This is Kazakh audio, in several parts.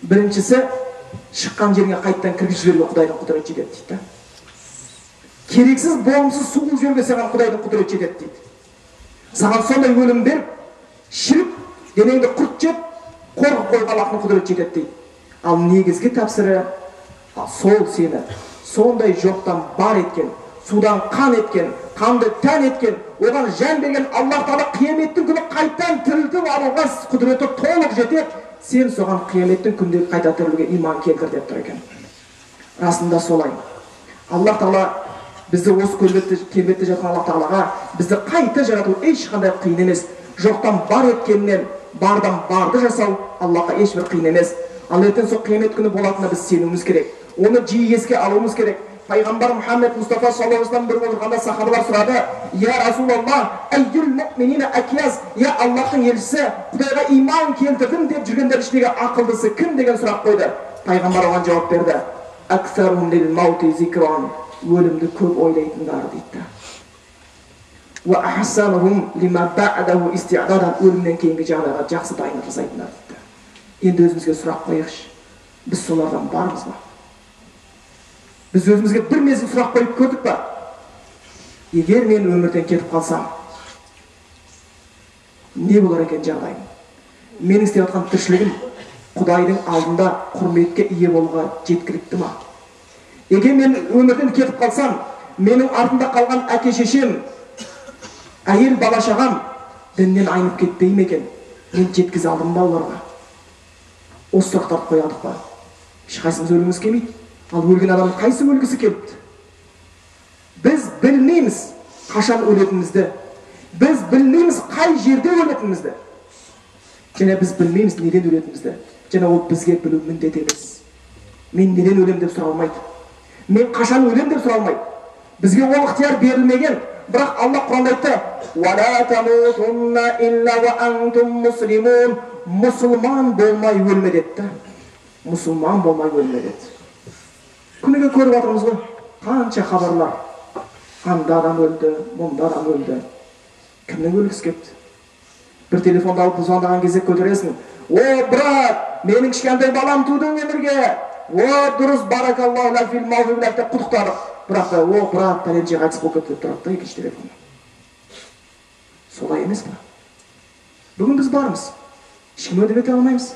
Біріншісі, шыққан жеріңе қайтадан кіргізіп жіберуге Құдайдың құдіреті жетеді дейді. Керексіз, болымсыз су қылып жіберуге саған Құдайдың құдіреті жетеді дейді. Саған сондай өлім беріп, шіріп, денеңді құрт жеп, қорғып қоюға Аллахтың құдіреті жетеді дейді. Ал негізгі тәпсірі сол сені сондай жоқтан бар еткен, судан қан еткен, қанды тән еткен, оған жан берген Аллах Тағала қияметтің күні қайтадан тірілтіп алуға құдіреті толық жетеді. Сен соған қияметтің күнде қайта тірілуге иман келтір деп тұр екен. Расында солай. Аллах Тағала бізді осы келбетте жатқан Аллах Тағалаға бізді қайта жарату ешқандай қиын емес. Жоқтан бар еткеннен бардан барды жасау Аллахқа ешбір қиын емес. Ал ертең сол қиямет күні болатынына біз сенуіміз керек. Оны жиі еске алуымыз керек. Пайғамбар Мұхаммед Мұстафа саллаллаху алейхи вассалам бір отырғанда сахабалар сұрады: «Я Расулаллах, әйюл муъминина акияс?» Я Аллахтың елшісі, Құдайға иман келтірдім деп жүргендер ішіндегі ақылдысы кім деген сұрақ қойды. Пайғамбар оған жауап берді: «Аксарухум лил маути зикран», өлімді көп ойлайтындар дейді. «Уа ахсанухум лима баъдаху истиъдадан», өлімнен кейінгі жағдайға жақсы дайындық жасайтындар дейді. Енді өзімізге сұрақ қояйықшы, біз солардан бармыз ба? Біз өзімізге бір мезгіл сұрақ қойып көрдік па? Егер мен өмірден кетіп қалсам, не болар екен жағдайым? Менің істеп жатқан тіршілігім Құдайдың алдында құрметке ие болуға жеткілікті ма? Егер мен өмірден кетіп қалсам, менің артымда қалған әке шешем, әйел бала шағам діннен айнып кетпей ме екен? Мен жеткізе алдым ба оларға? Осы сұрақтарды қоя алдық па? Ешқайсымыз өлгіміз келмейді. Ал өлген адамның қайсы өлгісі келіпті? Біз білмейміз қашан өлетінімізді. Біз білмейміз қай жерде өлетінімізді. Және біз білмейміз неден өлетінімізді. Және ол бізге білу міндет емес. Мен неден өлем деп сұралмайды. Мен қашан өлем деп сұралмайды. Бізге ол ықтияр берілмеген. Бірақ Алла Құранда айтты: «Уа тамутунна илля уа антум муслимун». Мұсылман болмай өлме деді. Мұсылман болмай өлме деді. Күніге көріп жатырмыз ғой, қанша хабарлар. Анда адам өлді, мұнда адам өлді. Кімнің өлгісі келіпті? Бір телефонды алып звондаған кезде көтересің: «О, брат, менің кішкентай балам туды өмірге. О, дұрыс, баракаллаху лак фил мауһиб» деп құттықтадық. Бірақ та, «О, брат, пәленше қайтыс болып кетті» деп тұрады да екінші телефон. Солай емес па? Бүгін біз бармыз. Ешкім өтіп ете алмаймыз.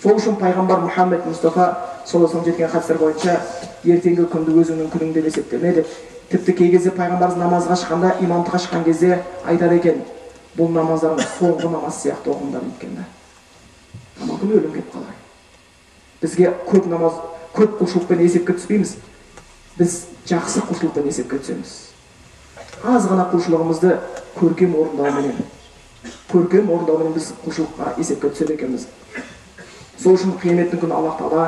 Сол үшін пайғамбар Мұхаммед Мұстафа саллаллаху алейхи жеткен хадистер бойынша ертеңгі күнді өзіңнің күнің деп есептеме деп. Тіпті кей кезде пайғамбарымыз намазға шыққанда, имамдыққа шыққан кезде айтады екен: бұл намаздарың соңғы намаз сияқты оқыңдар екен да. Аман күні өлім келіп қалар. Бізге көп намаз, көп құлшылықпен есепке түспейміз. Біз жақсы құлшылықпен есепке түсеміз. Аз ғана құлшылығымызды көркем орындауменен, көркем орындауменен біз құлшылыққа есепке түседі екенбіз. Сол үшін қияметтің күні Аллах Тағала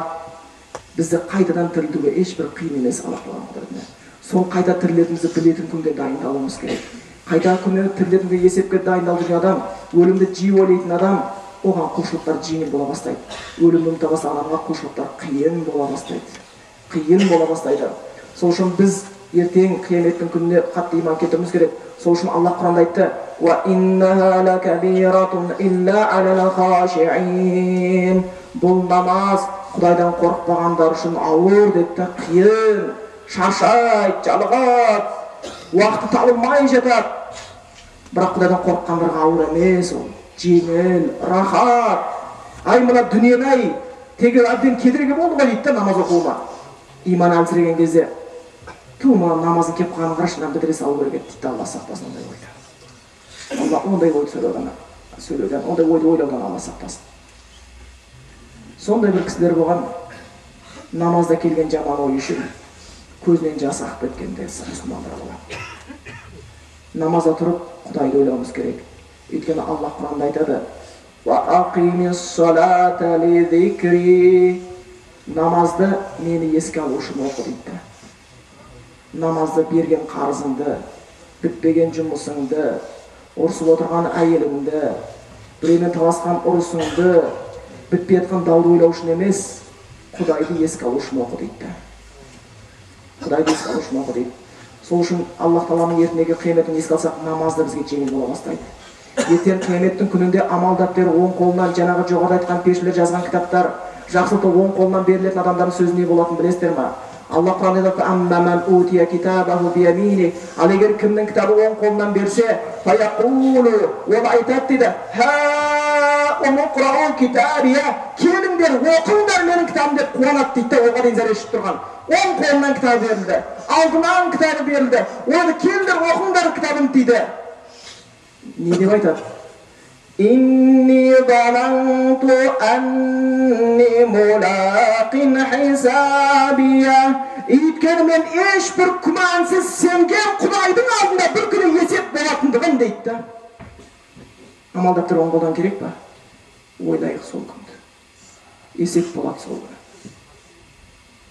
бізді қайтадан тірілтуге ешбір қиын емес Аллах Тағаланың құдіретіне. Сол қайта тірілетінімізді білетін күнге дайындалуымыз керек. Қайта күні тірілетін күнге есепке дайындалып жүрген адам, өлімді жиі ойлайтын адам, оған құлшылықтар жеңіл бола бастайды. Өлімді ұмыта бастаған адамға құлшылықтар қиын бола бастайды. Қиын бола бастайды. Сол үшін біз ертең қияметтің күніне қатты иман келтіруіміз керек. Сол үшін Аллах Құранда айтты: «Уа иннаха лакабиратун илля алал хашиин». Бұл намаз Құдайдан қорықпағандар үшін ауыр деді, қиын, шаршайды, жалығады, уақыты табылмай жатады. Бірақ Құдайдан қорыққандарға ауыр емес ол, жеңіл, рахат. Ай, мына дүниені ай, тегі әбден кедергі болды ғой дейді намаз оқуыма. Иман әлсіреген кезде, ту, мына намазың келіп қалғанын қарашы, мынаны бітіре салу керек еді дейді. Алла сақтасын ондай ойды. Алла ондай ойды сөйлеуден, ондай ойды ойлаудан Алла сақтасын. Сондай бір кісілер болған, намазда келген жаман ой үшін көзінен жас ағып кеткенде мұсылмандар болады. Намазда тұрып Құдайды ойлауымыз керек. Өйткені Аллах Құранда айтады: «Уа ақимис салата ли зикри». Намазды мені еске алу үшін оқы дейді. Намазды берген қарызыңды, бітпеген жұмысыңды, ұрысып отырған әйеліңді, біреумен таласқан ұрысыңды, бітпей жатқан дауды ойлау үшін емес, Құдайды еске алу үшін оқы дейді. Құдайды еске алу үшін оқы дейді. Сол үшін Аллах Тағаланың ертеңгі қияметін еске алсақ, намаз да бізге жеңіл бола бастайды. Ертең қияметтің күнінде амал дәптері оң қолынан, жаңағы жоғарыда айтқан періштелер жазған кітаптар, жақсылықты оң қолынан берілетін адамдардың сөзі не болатынын білесіздер ма? Алла Құранда айтады: «Амма утия китабаху биямини». Ал егер кімнің кітабы оң қолынан берсе, фаяқулу, ол айтады дейді: «Ха умқрау китабия», келіңдер, оқыңдар менің кітабымды деп қуанады дейді. Оған дейін зәре ұшып тұрған. Оң қолынан кітабы берілді, алдынан кітабы берілді, оны келіңдер, оқыңдар кітабымды дейді. Не деп айтады? Инни зананту анни мулақин хисабия. Өйткені мен ешбір күмәнсіз сенген Құдайдың алдында бір күні есеп болатындығын дейді. Амал дәптері оң қолдан керек па? Ойлайық сол күнді. Есеп болады сол күні.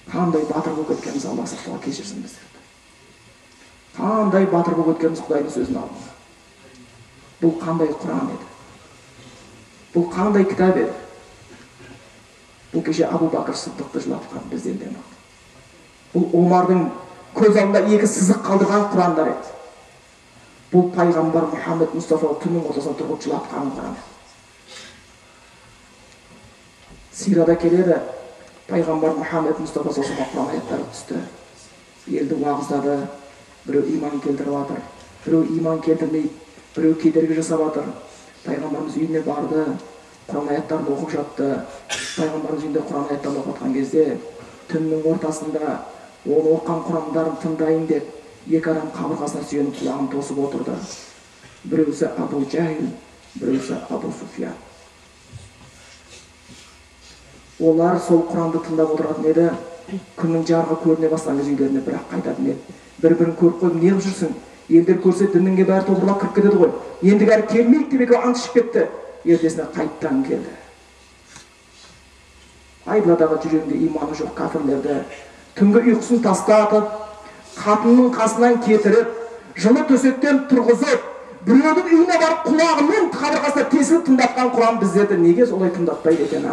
Қандай батыр болып кеткеніміз, Алла сақтауға кешірсін біздерді. Қандай батыр болып кеткеніміз Құдайдың сөзінің алдында. Бұл қандай Құран еді? Бұл қандай кітап еді? Бұл кеше Абу Бәкір Сыдықты жылатқан бізден де мықты. Бұл Омардың көз алдында екі сызық қалдырған Құрандар еді. Бұл пайғамбар Мұхаммед Мұстафа түннің ортасында тұрып жылатқан Құран еді. Сирада келеді, пайғамбар Мұхаммед Мұстафа саллаллаху Құран аяттары түсті. Елді уағыздады, біреу иман келтіріп жатыр, біреу иман келтірмейді, біреу кедергі жасап жатыр. Пайғамбарымыз үйіне барды, Құран аяттарын оқып жатты. Пайғамбарымыз үйінде Құран аяттарын оқып жатқан кезде түннің ортасында оны оқыған Құрандарын тыңдайын деп екі адам қабырғасына сүйеніп құлағын тосып отырды. Біреусі Абу Жахил, біреусі Абу Суфиян. Олар сол Құранды тыңдап отыратын еді. Күннің жарығы көріне бастаған кезде үйлеріне бірақ қайтатын еді. Бір-бірін көріп қойып, не қылып жүрсің? Елдер көрсе дінніңге бәрі топырлап кіріп кетеді ғой. Ендігәрі келмейік деп екеуі ант ішіп кетті. Ертесіне қайттан келді. Айдаладағы жүрегінде иманы жоқ кәпірлерді түнгі ұйқысын тастатып, қатынның қасынан кетіріп, жылы төсектен тұрғызып, біреудің үйіне барып құлағымен қабырғасына тесіліп тыңдатқан Құран біздерді неге солай тыңдатпайды екен, а?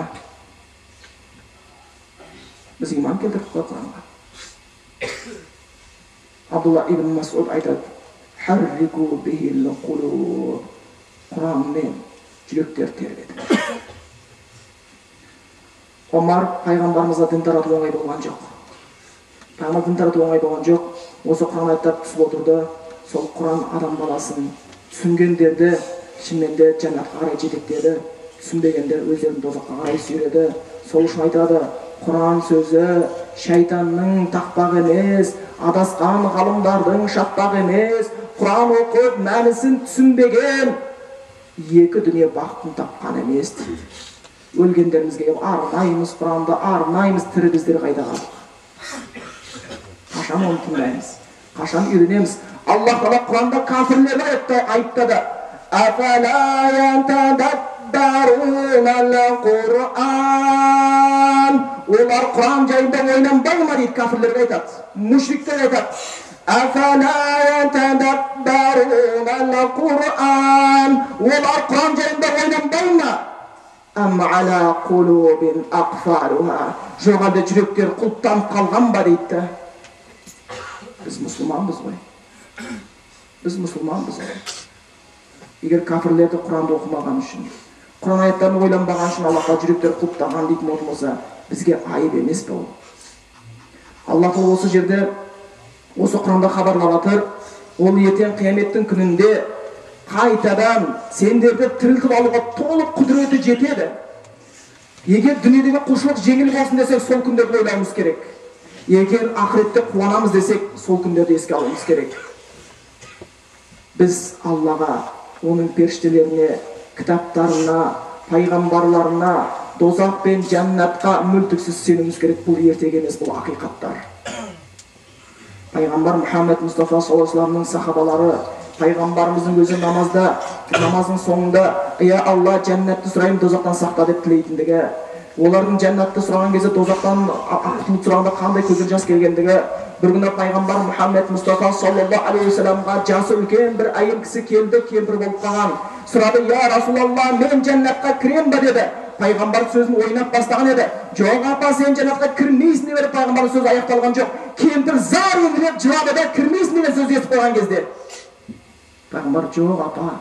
Біз иман келтірдік қой Құранға. Абдулла ибн Масуд айтады: «Харрику бихил қулуб». Құранмен жүректер тербеді. Омар пайғамбарымызға дін тарату оңай болған жоқ. Пайғамбар дін тарату оңай болған жоқ. Осы Құран аяттар түсіп отырды. Сол Құран адам баласын түсінгендерді шынымен де жәннатқа қарай жетектеді, түсінбегендер өздерін тозаққа қарай сүйреді. Сол үшін айтады: Құран сөзі шайтанның тақпағы емес, адасқан ғалымдардың шатпағы емес. Құран оқып мәнісін түсінбеген екі дүние бақытын тапқан емес дейді. Өлгендерімізге арнаймыз Құранды, арнаймыз, тірі біздер қайда қалдық? Қашан оны тыңдаймыз? Қашан үйренеміз? Алла тағала Құранда кәпірлерді айыптады. Афала ятадаббарунал Құран. Олар Құран жайында ойланбай ма дейді, кәпірлерге айтады, мушриктерге айтады. Афала ятадаббарунал Құран. Олар Құран жайында ойланбай ма? Ам ала қулубин ақфалуха. Жоқ әлде жүректер құлыптанып қалған ба дейді. Біз мұсылманбыз ғой. Біз мұсылманбыз ғой. Егер кәпірлерді Құранды оқымаған үшін, Құран аяттарын ойланбаған үшін Аллаһқа жүректер құлыптаған дейтін болса, бізге айып емес пе ол? Алла тағала осы жерде, осы Құранда хабарлап жатыр, ол ертең қияметтің күнінде қайтадан сендерді тірілтіп алуға толық құдіреті жетеді. Егер дүниедегі құлшылық жеңіл болсын десек, сол күндерді ойлауымыз керек. Егер ақыретте қуанамыз десек, сол күндерді еске алуымыз керек. Біз Аллаға, оның періштелеріне, кітаптарына, пайғамбарларына, дозақ пен жәннатқа мүлтіксіз сенуіміз керек. Бұл ертегі емес, бұл ақиқаттар. Пайғамбар Мұхаммед Мұстафа саллаллаху алейхи вассаламның сахабалары, пайғамбарымыздың өзі намазда, намаздың соңында «Я Алла, жәннатты сұраймын, дозақтан сақта» деп тілейтіндігі, олардың жәннатты сұраған кезде дозақтан құтылып сұрағанда қандай көзден жас келгендігі. Бір күні пайғамбар Мұхаммед Мұстафа саллаллаху алейхи вассаламға жасы үлкен бір әйел кісі келді, кемпір болып қалған. Сұрады: «Я Расулалла, мен жәннатқа кірем ба?» деді. Пайғамбар сөзін ойнап бастаған еді. «Жоқ, апа, сен жәннатқа кірмейсің» деп еді. Пайғамбардың сөзі аяқталған жоқ. Кемпір зар еңіреп жылады да, кірмейсің деген сөзді естіп қойған кезде. Пайғамбар: «Жоқ, апа,